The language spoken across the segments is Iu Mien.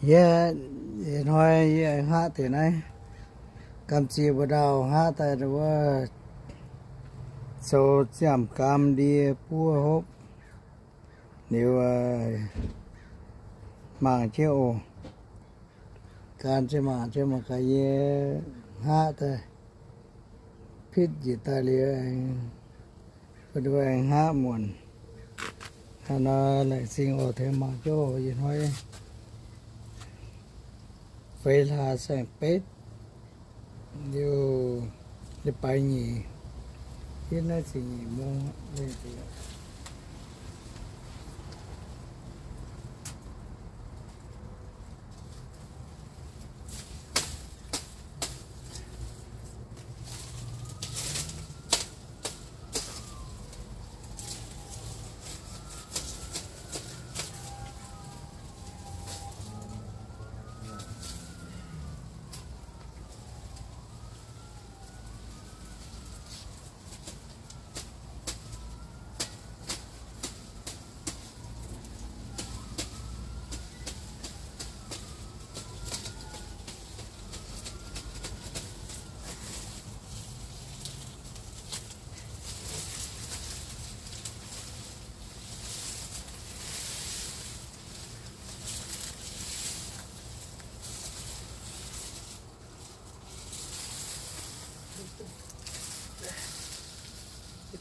Yie, ih hnoi yie hngaqv deix naaiv gamh nziex mbu'ndongx hngaqv daaih wuov, zoux ziangh gaam ndie buov hopv liuz, mangc jienv oc. Gan jienv mangc jienv mangc gaax yie hngaqv daaih pitv njiec daaih liuz, bun ninh mbuo aengx hngaqv muonc. Hnangv naaiv laengz zingh oc, tengx mangc jienv oc. Ih hnoi feix hlaax saeng-betv, liuz, liuz baix nyeic, hitv naaiv ziepc nyeic mungz.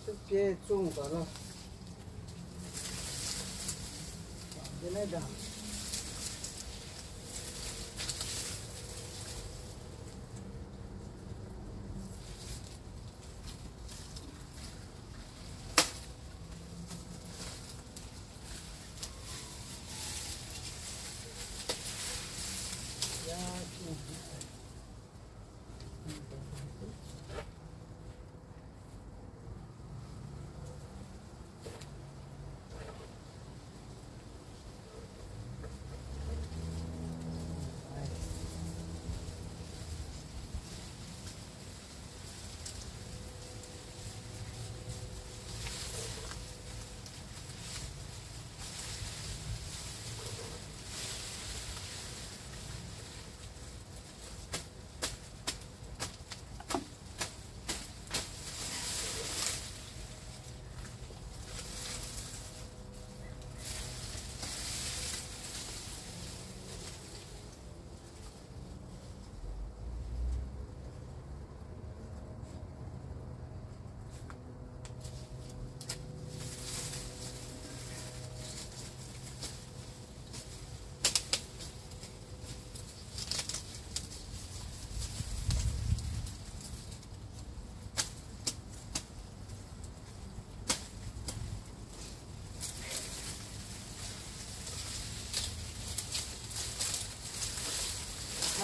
Duqv biei zungh daaih loh. Baac naaiv ndaangc.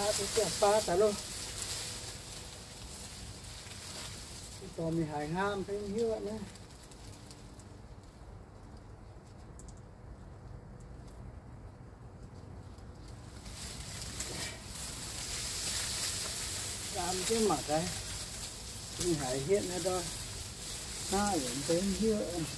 Aqv, deix ziangh baav daaih loh. Dorh mingh haaix hnangv mv hiuv aqv naaiv. Lamh jienv mangc gaax, mingh haaix hietv naaiv ndorm, hnangv yaac mv hiuv.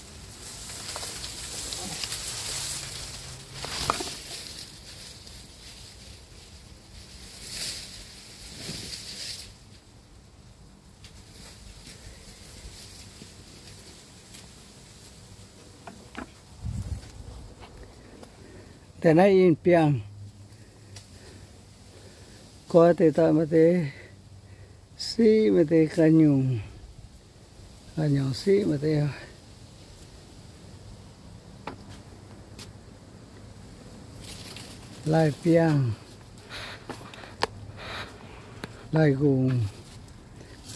Daaih naaiv in biangh, goiv deix daaih maaih deix siqv, maaih deix ga'nyungc, ga'nyungc siqv maaih deix. Lai-biangh, lai-nqungc,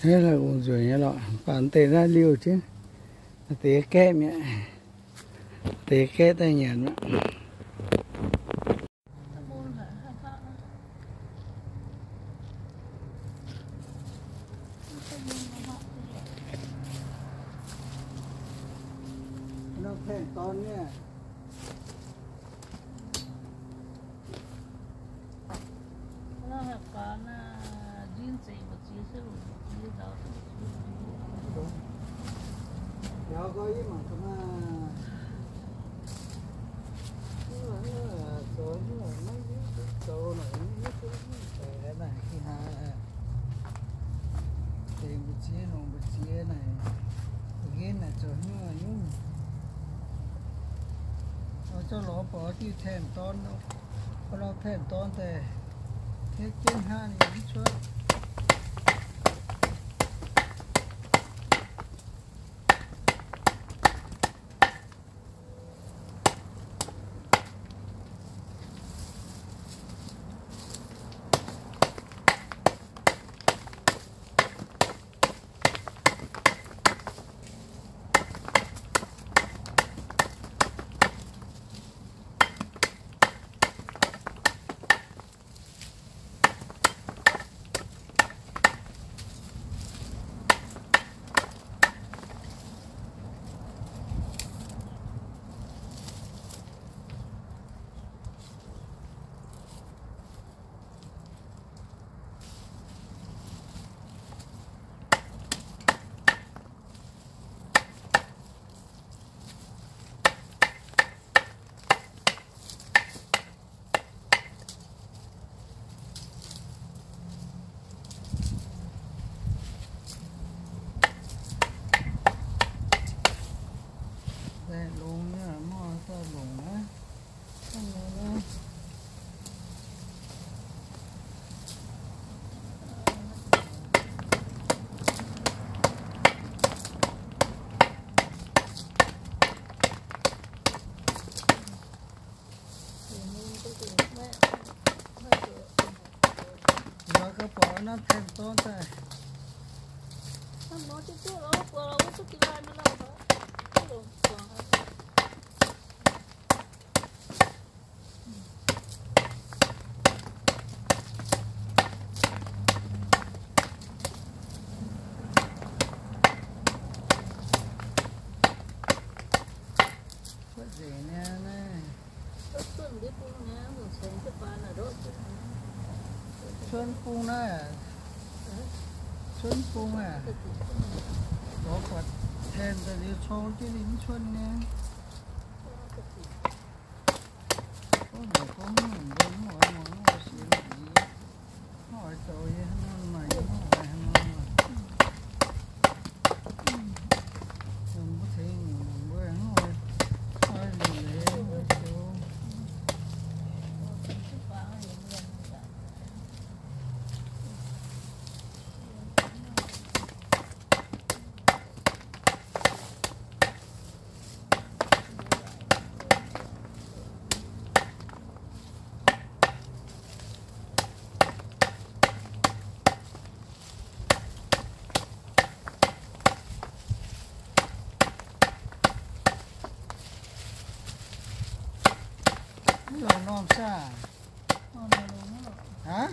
lai-nqungc nzueic nyei lorqc, baac deix naaiv liouh jienv, deix gaeqv mi'aqv, deix gaeqv daaih nyanc mi'aqv. Diuh แท่น dorn, dorn daaih, hnangv jienv hnangv ninh mv cuotv. Daaih longx nyei, mv oix daaih longc aqv. Lorz gau buatc naaiv แท่น dorn daaih. Kuotv nzengc nyei naaiv. Cuotv bung naaiv, cuotv bung aqv. Lorz buatc แท่น daaih liuz cong jienv ninh mv cuotv nyei. Gorngv haaix gorngv mv oix muangx, mv oix sienx, mv oix zoux yie hnangv nor, maaih yie mv oix hnangv nor. Dongh mbuo tengx nyungc mbuo mv oix, oix liuc leiz, mv oix zoux. Mv longc norm saah? Aav?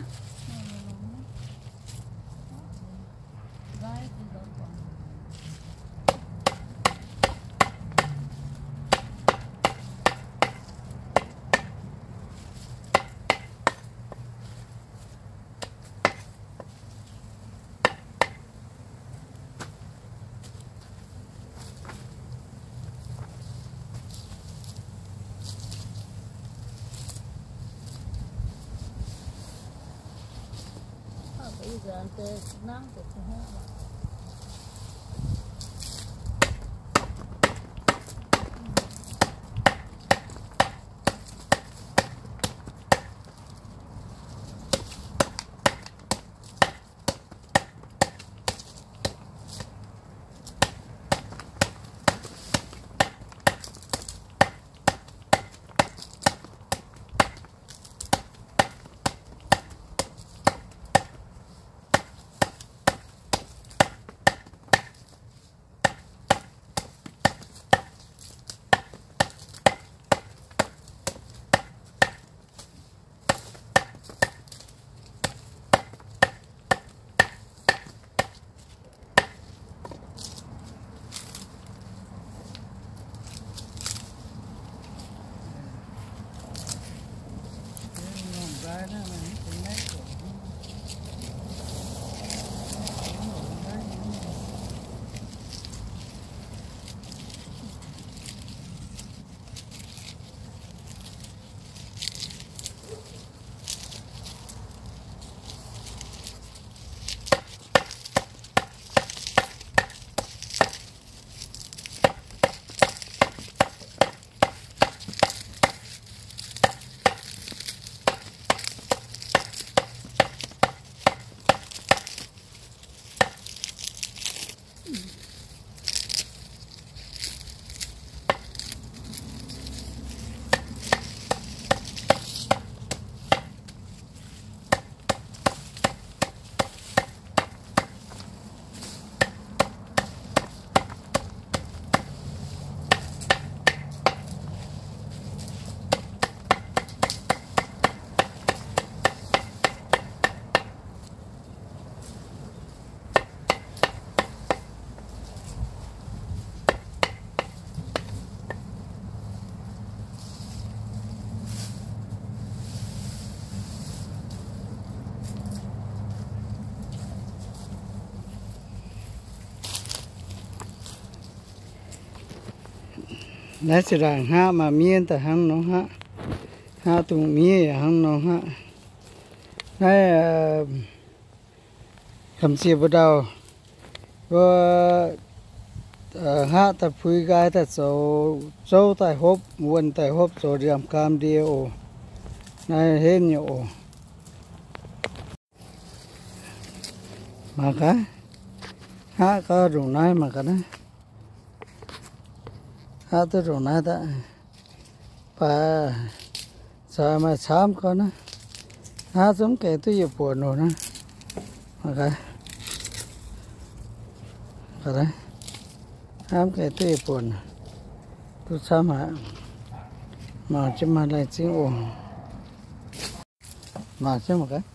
Naaiv se ndaangc hngaqv maaih miev daaih hnangv nor hngaqv. Hngaqv dungh miev yaac hnangv nor hngaqv. Naaiv gamh nziex mbuo ndau, mbuo hngaqv daaih puix nqaai daaih zoux zouv daaih hopv, wuonh daaih hopv zoux ndiangx-gaam ndie oc. Naaiv henv nyei oc. Mangc gaax, hngaqv gauh ndongc naaiv, mangc gaax naaiv. Hngaqv duqv ndongc naaiv daaih. Baac caux maaih camv gauh naaiv. Hngaqv zungv gaengh duqv yietc buonc oc naaiv. Mangc gaax. Hngaqv gaengh duqv yietc buonc. Duqv camv haic. Mangc jienv maaih laengz zingh oc. Mangc jienv mangc gaax.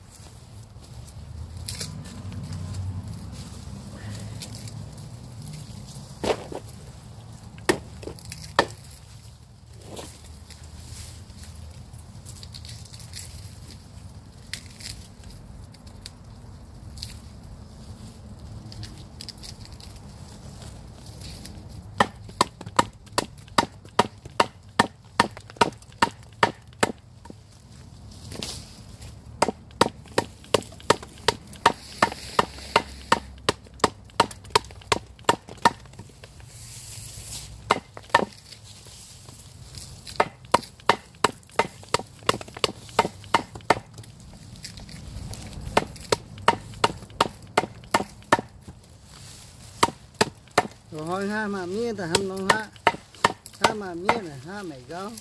Hnoi hngaqv maaih miev daaih hnangv nor hngaqv. Hngaqv maaih miev naaic hngaqv maengc nqauv.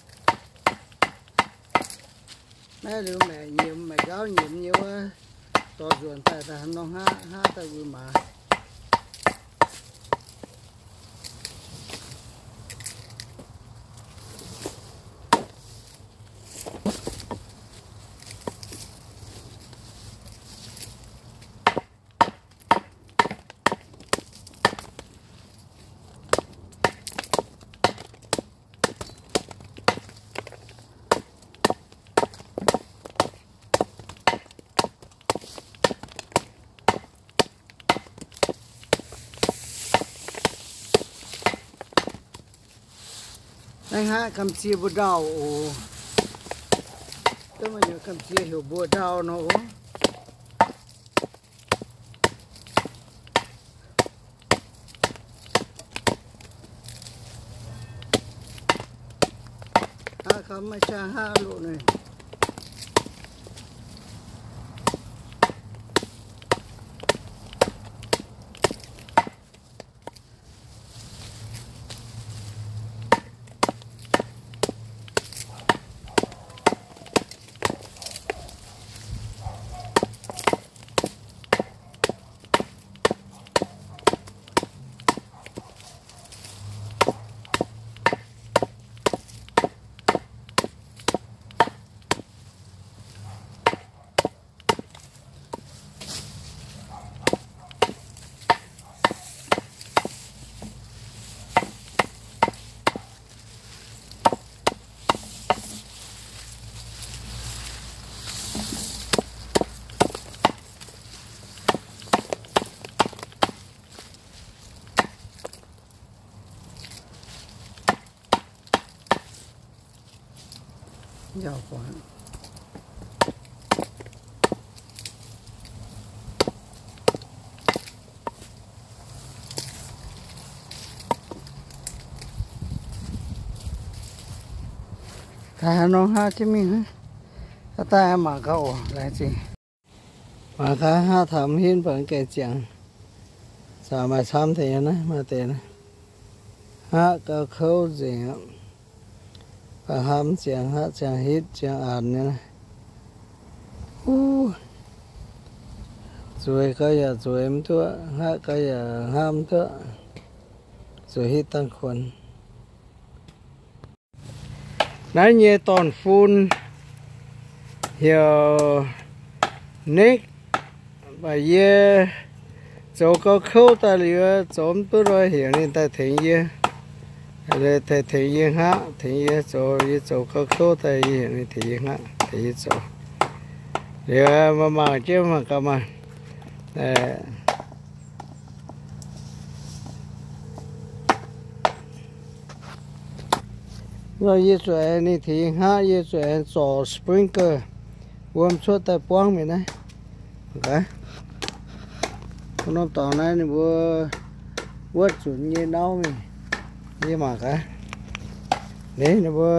Naaiv liuz maengc nyiemz, maengc nqauv nyiemz nyei wuov, dorh nzuonx daaih daaih hnangv nor hngaqv, hngaqv daaih uix maaz. Naaiv hngaqv gamh nziex mbuo ndau oc. Dongh maaih nyungc gamh nziex heuc mbuo ndau nor oc. Hngaqv kaux maiv qaqv hngaqv loz naaic. Daaih haaix nor hngaqv jienv mingh hnangv. Daaih mangc gaax oc, laengz zingh. Mangc gaax hngaqv taux mv henv baac gaengh ziangx. Caux maaih camv deix nyei naaiv, maaih deix naaiv. Hngaqv gauh kouv nzengc aqv. Baac hngaqv mv ziangx, hngaqv ziangx hitv ziangx aanx nyei naaiv. Uv, zueiz gauh yaac zueiz mv duqv, hngaqv gauh yaac hngaqv mv duqv. Zueiz hitv dangh kuonx. Naaiv nyei dorn-fun heuc Nick, baac yie zoux gauh kouv daaih liuz, zoux mv duqv nor heuc ninh daaih tengx yie, tengx yie hngaqv, tengx yie zoux, yie zoux gauh kouv daaih yie heuc ninh tengx yie hngaqv, tengx yie zoux. Liuz mangc jienv mangc gaax maah. Nor yie zuqc aengx ninh tengx hngaqv, yie zuqc aengx zorc sprinkler wuom cuotv daaih buangv mingh naaiv. Mangc gaax, norm dorngx naaiv ninh mbuo wuotv zunc nyei nauv mingh. Yie mangc gaax, ninh mbuo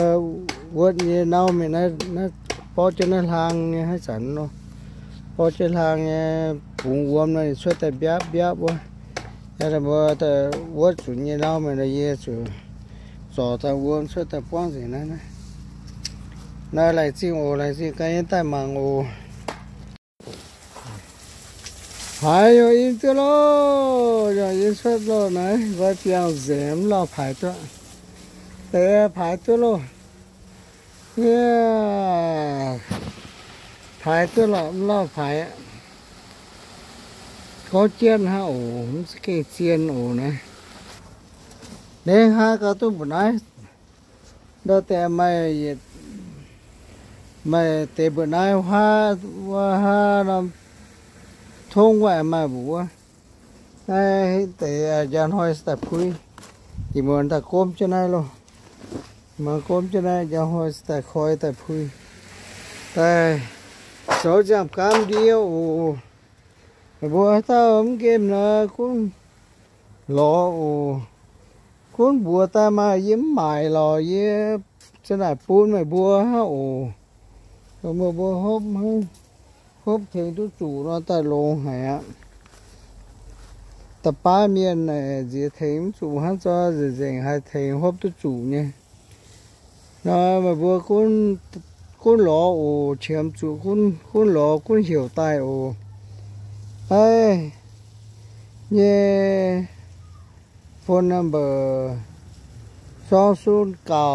wuotv nyei nauv mingh naaiv, naaiv borqv jienv naaiv hlang nyei haaix zanc nor, borqv jienv hlang nyei, bungx wuom nor ninh cuotv daaih mbiapv mbiapv wuov. Yie mbuo wuotv zunc nyei nauv mingh nor yie zuqc zorc daaih wuom cuotv daaih buangv nzengc naaiv. Naaiv laengz zingh oc, laengz zingh ganh nyei daaih mangc oc. Haaix yaac in duqv loh, yaac in cuotv loh naaiv, nqoi biangh nzengc mv lauh paaix duqv. Deix paaix duqv loh. Yie paaix duqv lorqc, mv lauh paaix. Gorngv jienv hnangv oc, mv za'gengh zien oc naaiv. Nengh haaix gauh duqv mbuoqc naaiv. Ndau deix maaih, maaih deix mbuoqc naaiv huaav, wuov huaav norm tongv wuov maaih mbuoqc wuov. Naaiv deix njang hnoi se daaih puix. Ih muonz daaih gomv jienv naaiv loh. Muonz gomv jienv naaiv, njang hnoi se daaih koi daaih puix. Daaih zoux nziaamv-gaamv ndie oc. Meih mbuo haaix dauh mv nqemh nor gunv lorz oc. Gunv mbuox daaih maaih yie mv maaic lorz, yie za'naaic bun meih mbuo hnangv oc. Meih mbuo hopv, hopv tengx duqv zuqc nor daaih longx haic aqv. Da'baav mienh naaic nziex tengx mv zuqc hnangv, zor nzengc nzengc haih tengx hopv duqv zuqc nyei. Nor meih mbuo gunv lorz oc, qiemx zuqc gunv lorz gunv heuc daaih oc. Naaiv nyei phone number, สองศูนย์เก้า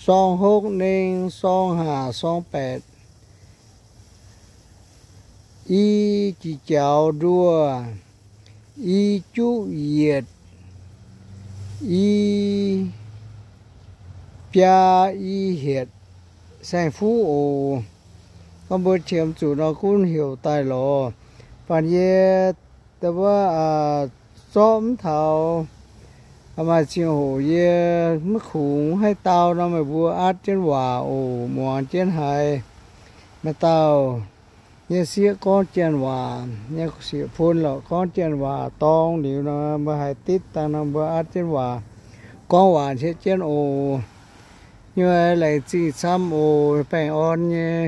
สองหกหนึ่ง สองห้าสองแปด i jiex jaux nduoh, i juqv yietc, i biaa i hietc, saeng-fuqv oc. Gorngv mbuo qiemx zuqc nor gunv heuc daaih lorz. Banh yie wuov zorqv mv taux, maaih ziangh hoc yie maiv kungx haih dau nor, meih mbuo atv jienv waac oc, muangx jienv haiz. Maaih dauh nyei sieqv gorngv janx waac, nyei sieqv fun lorqc gorngv janx waac dorng liuz nor, mbuo haiz ditv dangh nor, mbuo atv jienv waac, gorngv waac nziepv jienv oc. Nyei laengz zingh camv oc, baengh orn nyei.